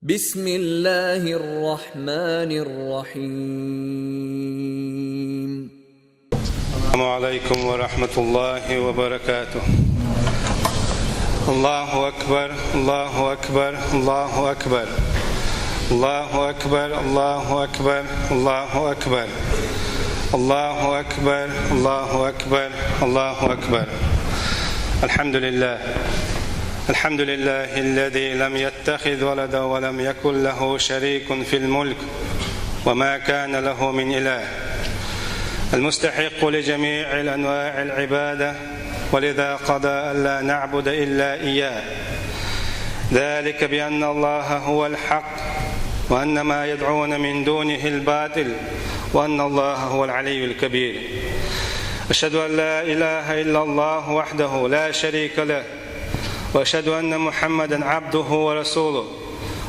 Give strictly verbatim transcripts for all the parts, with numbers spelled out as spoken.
بسم الله الرحمن الرحيم. السلام عليكم ورحمة الله وبركاته. الله أكبر، الله أكبر، الله أكبر. الله أكبر، الله أكبر، الله أكبر. الله أكبر، الله أكبر، الله أكبر. الحمد لله. الحمد لله الذي لم يتخذ ولدا ولم يكن له شريك في الملك وما كان له من إله. المستحق لجميع الأنواع العبادة، ولذا قضى ألا نعبد إلا إياه. ذلك بأن الله هو الحق، وأن ما يدعون من دونه الباطل، وأن الله هو العلي الكبير. أشهد أن لا إله إلا الله وحده لا شريك له، وأشهد أن محمدا عبده ورسوله،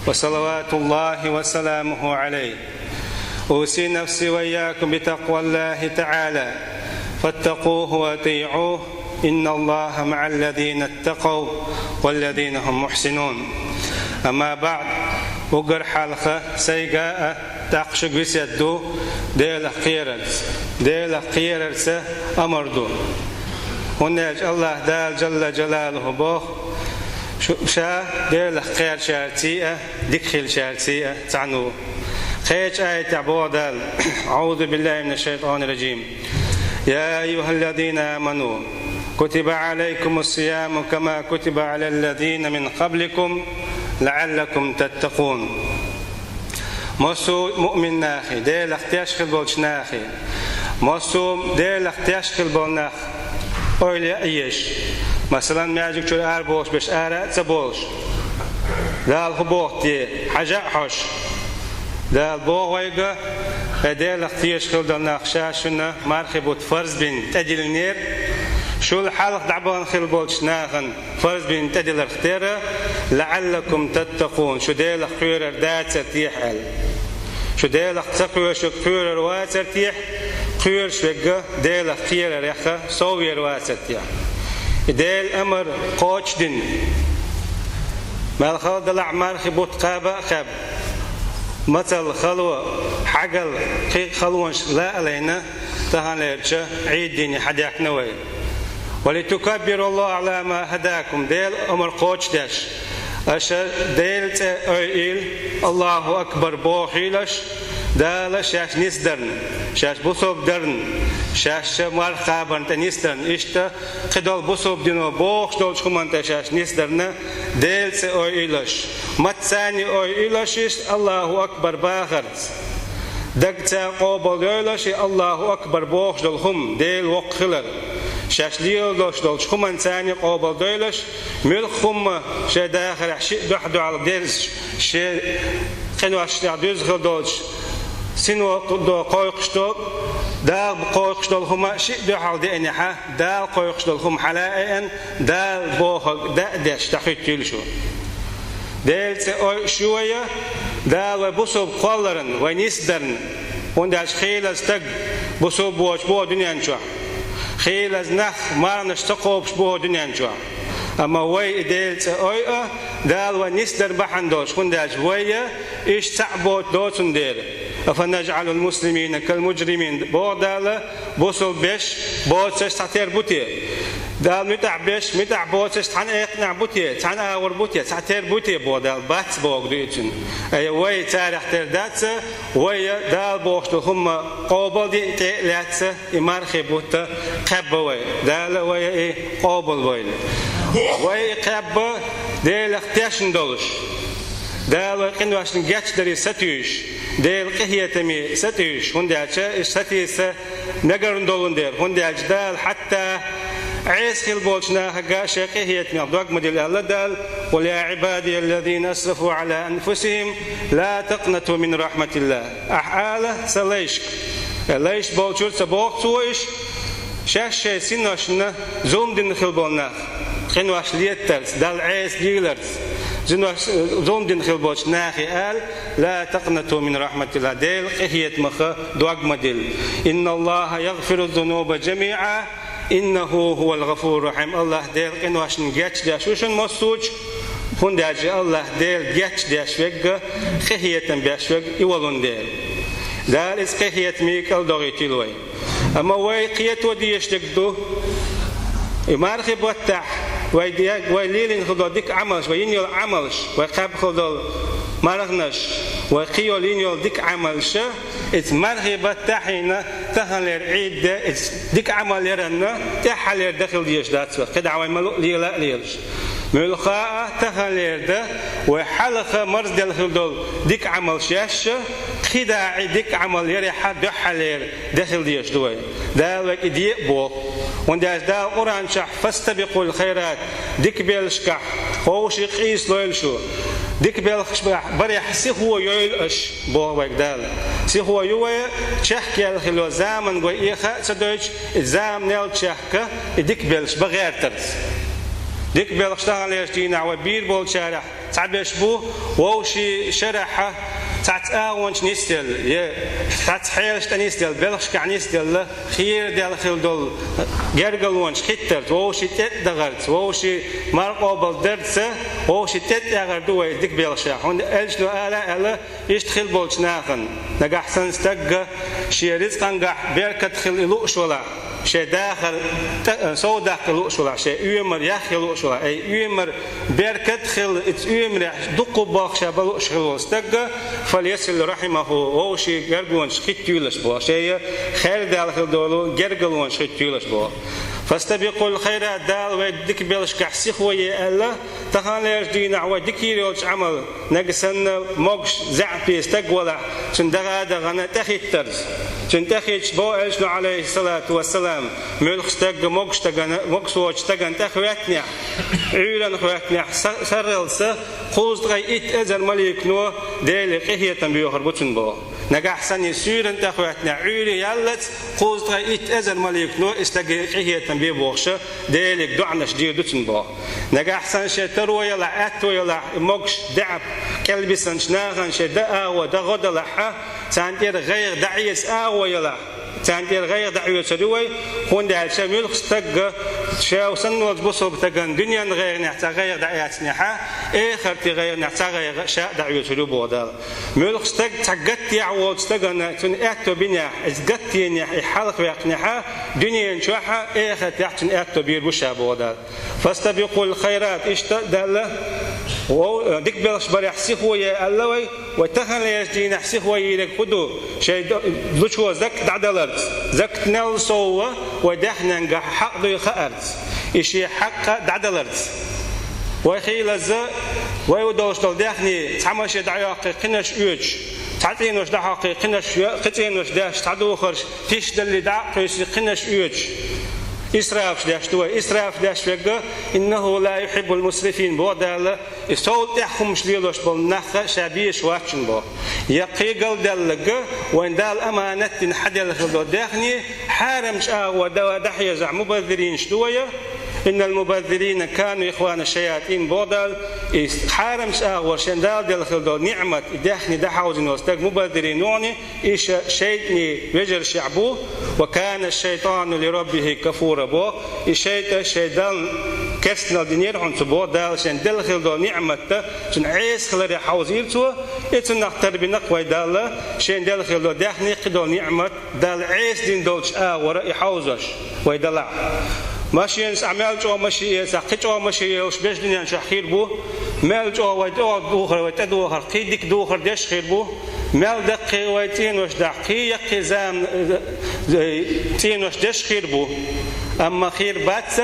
وصلوات الله وسلامه عليه. أوصي نفسي وإياكم بتقوى الله تعالى، فاتقوه وأطيعوه، إن الله مع الذين اتقوا والذين هم محسنون. أما بعد، уггар хьалха сайга а, тӀаккха шуьга весет ду Делах кхерарца. Делах кхерарца амар ду. ХӀунда аьлча АллахӀ Дала Джалла Джалалуху боху, шу-, Ша Делах кхаьрачаьрций а, дика хилчаьрций а цхьаьна ву. Кхечу аятехь боху Дала: أعوذ بالله من الشيطان الرجيم. يا أيها الذين آمنوا كتب عليكم الصيام كما كتب على الذين من قبلكم لعلكم تتقون. Массо а муъмин нахе, Делах тешна хилла болчу нахе, массо а Делах тешна хилла болу нах ойла яа езаш. Масалан, маьждиг чуьра ара бохуш берш ара а ца бохуш, Дала хӀун боху те, хьажа а хьожуш. Дала боху вайга, хӀай Делах тешна хилла долу нах, Ша шуна мархи бутт фарз бина тӀедиллинера, шул хьалха дӀабахана хилла болчу нахана фарз бина тӀедилларх тера, لعلكم تتقون, шу Делах кхоьрур дацара техьа аьлла. Шу Делах ца кхоьруш верг кхоьрур вацара техьа, кхоьруш верг Делах кхерарехь сов вер вацара техьа. И Делан амар кхочушдина. Мел хала далахь мархи бутт кхаба а кхаьбна, мацалла хало, хьагалла, кхин а халонаш ла а лайна, таханлерчу Ӏийд-дийне хьадаьхкина вай. ولتكبروا الله على ما هداكم, Делан амар кхочушдеш, аша Делан цӀе ойийла, АллахӀу акбар бохийла аша, Дала шаьш нисдарна, шаьш бусалба дарна, шаьш ша марха кхабарна тӀе нисдарна, иштта кхидолу бусалба дино бохуш долчу хӀуманна тӀе шаьш нисдарна, Делан цӀе ойийла аша. Маца ойийла аша иза АллахӀу акбар бахарца. Дагца къобалдойла аша и АллахӀу акбар бохуш долу хӀума, Дела воккха хилар. Шаьш лелош долчу хӀуманца къобалдойла аша, муьлхха хӀума шайн дахарехь шиъ дуьхьал-дуьхьал дерзаш, шен къиношна тӀехь дуьзна хила долчу сино кхойкхуш долу, Дала кхойкхуш долу хӀума шиъ дуьхьал деанехь, Дала кхойкхуш долу хӀума хьала а еана, Дала бохург дӀа а деш, дӀахӀуьттийла шу. Делан цӀе ойуш ю вай, Дала вай бусалба кхолларна, вай нисдарна, хӀунда аьлча хийлаза стаг бусалба воцуш бу хӀокху дуьнен чохь. Хийлаза нах марханаш ца кхобуш бу хӀокху дуьнен чохь. Амма вай и Делан цӀе ойу а, Дала вай нисдар бахьана долуш, хӀунда аьлча вай а иштта цхьаъ боцуш доцун дела. أفنجعل المسلمين كالمجرمين, боху Дала, бусалба беш боцурш цхьатера бу те? Дала муьтӀахь беш, муьтӀахь боцурш цхьана экханехь бу те, цхьана агӀор бу те, цхьатера бу те, боху Дала, бац бохург ду иза. Ай, вай царех тера дац, вай а Дала бохуш долу хӀума къобалдина тӀе а лаьцна, и мархи бутт кхаьбна вай. Дала вай а и къобалдойла. Вай и кхаьбна Делах тешна долуш, Дала вай къиношна гечдаре сатуьйсуш, Делан къинхетаме сатуьйсуш, хӀунда аьлча и сатийса мегарна долун дела, хӀунда аьлча Дала хьатта Ӏеса хилла болчу нахага шен къинхетамех дог ма дилла аьлла Дала: قل يا عبادي الذين أسرفوا على أنفسهم لا تقنطوا من رحمة الله. Ахьа ала сан лайшка, э, лайш болчуьра ца боху цо иштта, шаьш шайн синошна зулам дина хилла болу нах, къинош леттарца, Далла Ӏеса леларца, зинош, э, зулам дина хилла болчу нахе ала: لا تقنطوا من رحمة الله, Делан къинхетамах дог ма дилла. إن الله يغفر الذنوب جميعا إنه هو الغفور الرحيم. АллахӀ Дела къиношна гечдеш ву шуна массо а, ХӀунда аьлча АллахӀ Дела гечдеш верг, къинхетам беш верг и волун Дела. Дала иза къинхетаме кӀалдохийтийла вай. Амма вай кхето дезаш дерг ду, и мархий баттахь вай де-, вай лелийна хила долу дика Ӏамалш, вай йина йолу Ӏамалш, вай кхаьбна хила долу марханаш, вай кхин йолу йина йолу дика Ӏамалш, иза мархий баттахь а йина, таханлера Ӏийда де, иза дика Ӏамал яранна тӀаьххьалера дан хила дезаш дац вай, кхидӀа вай ма лу-, лела а лелаш. Муьлхха а таханлера дан вай хьалха марзделла хила долу дика Ӏамалш еш, кхидӀа и дика Ӏамал ярехь а дуьххьалера дан хила дезаш ду вай. Дала вайга и де а боху. ХӀунда аьлча Дала Къуръан чохь: «Фастабикъул хайрат», дика белхашкахь вовшийн къийсалойла шу. Дика белхаш барехь сихо йойла аша, боху вайга Дала. Сихо ю вай, чехка яьлла хила йолу заманга вай эха а ца дойтуш, и заманал чехка и дика белхаш бан гӀертарца. Дика белхаш таханлерчу дийнахь вай бийр болчарехь цхьаберш бу, вовшийн шарахь цхьацца агӀончу нисделла, я цхьацца хьелаш тӀе нисделла, белхашкахь нисделла, кхераделла хила долу гергарлонаш хӀиттарца, вовшийн тӀе а дахарца, вовшийн маркъобал дарца, вовшийн тӀе а тӀегӀар ду вай дика белхашах. ХӀунда аьлча элчано ала а аьлла, иштта хила болчу нахана, нагахь санна стагга шен рицкъангахь беркат хила и лууш валахь, шен дахар тӀа-, сов даккха лууш валахь, шен оьмар яхъя лууш валахь, ай оьмар беркат хила, иза оьмарехь дуккха болх ша бан лууш хила волу стагга, «фальясил рахимаху», вовшийн гергонаш хӀиттийла аша боху, шен хердал хила долу гергарлонаш хӀиттийла аша боху. «Фастабикъул хайрат», Дала вайга дика белхашкахь сихо е аьлла, таханлерчу дийнахь вай дикийра йолчу Ӏамал, нагахь санна могуш, заьӀапе стаг валахь, цуьнан дагӀа а дахана тӀехӀиттарца. Цуьнан тӀехӀитташ боху элчано, Ӏалайхиссалату вассалам, муьлхха стаг могуш стагана, могуш воцучу стагана тӀехӀоьттинехь, Ӏуьйранна хӀоьттинехь, са-, сарралца кхузткъе итт эзар маликано Деле къинхетам боьхур бу цунна боху. Нагахь санна суьйранна тӀехӀоьттинехь, Ӏуьйре яллалц кхузткъе итт эзар маликано и стаге къинхетам бе бохуша, Деле доӀанаш дийр ду цунна боху. Нагахь санна шен таро ялахь, аьтто ялахь, и могуш, заьӀап, кӀелбисинчу нахана шен дан агӀо, дан гӀо далахь а, царна тӀера гӀайгӀа дӀаэца агӀо ялахь, царна тӀера гӀайгӀа дӀаоьцур ю вай, хӀунда аьлча муьлхха стагга шен санна волчу бусалба стагана дуьненан гӀайгӀанехь цхьа гӀайгӀа дӀаэцнехь а, эхартан гӀайгӀанехь цхьа гӀайгӀа ша а дӀаоьцур ю боху Дала. Муьлхха стаг цхьа гатдехь волчу стагана цунна аьтто бинехь, иза гатденехь, и хьалхаваьккхинехь а, дуьнен чохь а, эхартехь а цунна аьтто бийр бу ша боху Дала. «Фастабикъул хайрат», иштта а даьлла, вов-, дика белхаш барехь сихо е аьлла вай, вай таханлерчу дийнахь сихо йийриг хӀун ду, шайн д-, лучо закат дӀадаларца, закат мел сов вай даьхненгахь хьакъ дуй хаарца, и шен хьакъ дӀадаларца. Вай хийлазза, вай у долуш долу даьхни цхьа машен дӀайоккхий кхинаш оьцуш, цхьа цӀенош дӀахьоккхий кхинаш, кхин цӀенош деш, цхьа духарш тишдаллий дӀа а кхуьйсий кхинаш оьцуш, исрафаш деш ду вай. Исрафаш деш верг, «иннаху ла юхиббул мусрифин», боху Дала, и сов тӀехь хӀумаш лелош болу нах ша безаш вац шуна боху. Яккхий галдаьлларг, вайн Дала аманат дина хьаделла хила долу даьхни хьарамчу агӀор дан дӀахьежахь мубаззиринаш ду вай. «Иннал мубаззирина кану ихвана шаятин», боху Дала, и хьарамчу агӀор шен Дала делла хила долу ниӀмат, и даьхни дӀахьовзийна волу стаг мубаззирин ву хьуна, и ша шайтӀанийн вежаршех бу, «ва кана шайтану ли раббихи кафура», боху, и шайтӀа шайн Далла керстанал динера хьуна цо боху, Дала шен делла хила долу ниӀмат цунна Ӏеса хиларе хьовзийра цо, и цунах тарбина-кх вай Дала, шен делла хила долу даьхни, кхидолу ниӀмат Дала Ӏеса дина долчу агӀора и хьовзош вай далахь. Машенаш, ахь мел чӀогӀа машен эцахь, кхин чӀогӀа машен йолуш берш дуьнен чохь хир бу, мел чӀогӀа вай тӀедухар, вай тӀедухар, кхин дика духар деш хир бу, мел даккхий вай цӀенош дахь, кхин яккхий зама, э, цӀенош деш хир бу. Амма хир бац,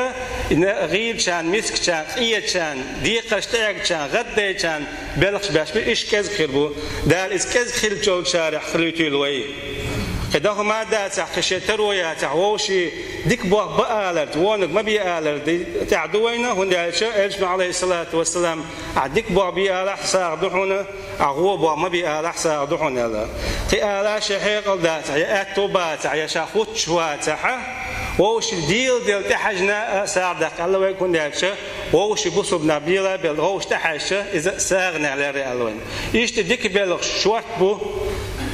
гӀийлачарна, мискачарна, къечарна, декхарш тӀеэгачарна, гӀаддайчарна белхаш беш бу, иштта кӀезиг хир бу. Дала иза кӀезиг хилча йолчарех хилуьйтийла вай. Кхин дан хӀума дацахь, кхин шен таро яцахь, вовшийн дика болх бан аларца, вониг ма бе алар ди-, тӀехь ду вайна, хӀунда аьлча элчано, Ӏалайхиссалату вассалам, ахь дика болх бе алахь, сагӀа ду хьуна, ахь вон болх ма бе алахь, сагӀа ду хьуна аьлла. Кхин ала шен хьекъал дацахь, я аьтто бацахь, я ша хутташ вацахь, вовшийн дийла делла тӀехьаьжна а сагӀа даккха аьлла вайга, хӀунда аьлча вовшийн бусалба нах бела а белла, вовшийн тӀехьаьжча, иза сагӀанехь лерра аьлла вайна. Иштта дика белхаш шорта бу,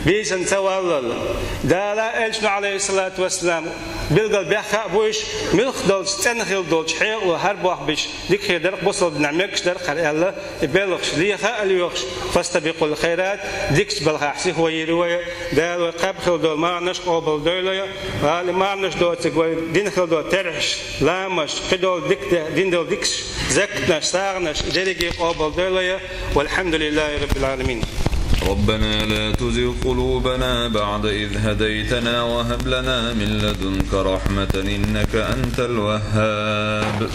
Бийсанна ца валлал. Дала элчано, алейхиссалату вассалам, билгал бехха а буйш, муьлхха долчу цӀена хила долчу хьекъало хӀара бохбича, дика хир дара-кх, бусалба динехь мегаш дара-кх хӀара аьлла, и белхаш леха а лоьхуш, фастабикъул хайрат, дикачу балхахь сихо йийр вай, Дала вай кхаба хила долу марханаш къобалдойла, гӀали марханаш доцург вай дина хила долу терхьаш, ламазаш, кхидолу дика де-, дина долу дикаш, закаташ, сагӀанаш, дерриге къобалдойла, والحمد لله رب العالمين. ربنا لا تزغ قلوبنا بعد إذ هديتنا وهب لنا من لدنك رحمة إنك أنت الوهاب.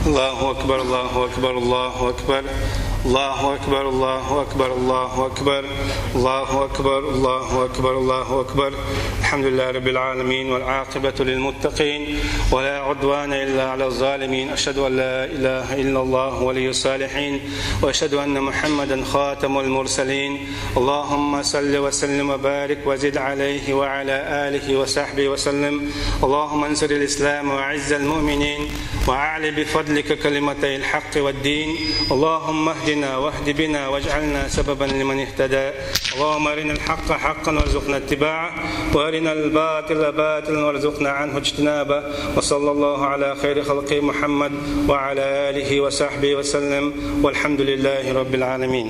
الله أكبر، الله أكبر، الله أكبر. الله أكبر، الله أكبر، الله أكبر. الله أكبر، الله أكبر، الله أكبر. الحمد لله رب العالمين، والعاقبة للمتقين، ولا عدوان إلا على الظالمين. أشهد أن لا إله إلا الله ولي الصالحين، وأشهد أن محمدا خاتم المرسلين. اللهم صل وسلم وبارك وزد عليه وعلى آله وصحبه وسلم. اللهم انصر الإسلام وأعز المؤمنين، وأعل بفضلك كلمتي الحق والدين. اللهم اهدنا واهد بنا واجعلنا سببا لمن اهتدى. اللهم أرنا الحق حقا وارزقنا اتباعه، وأرنا الباطل باطلا وارزقنا عنه اجتنابه. وصلى الله على خير خلقه محمد وعلى آله وصحبه وسلم، والحمد لله رب العالمين.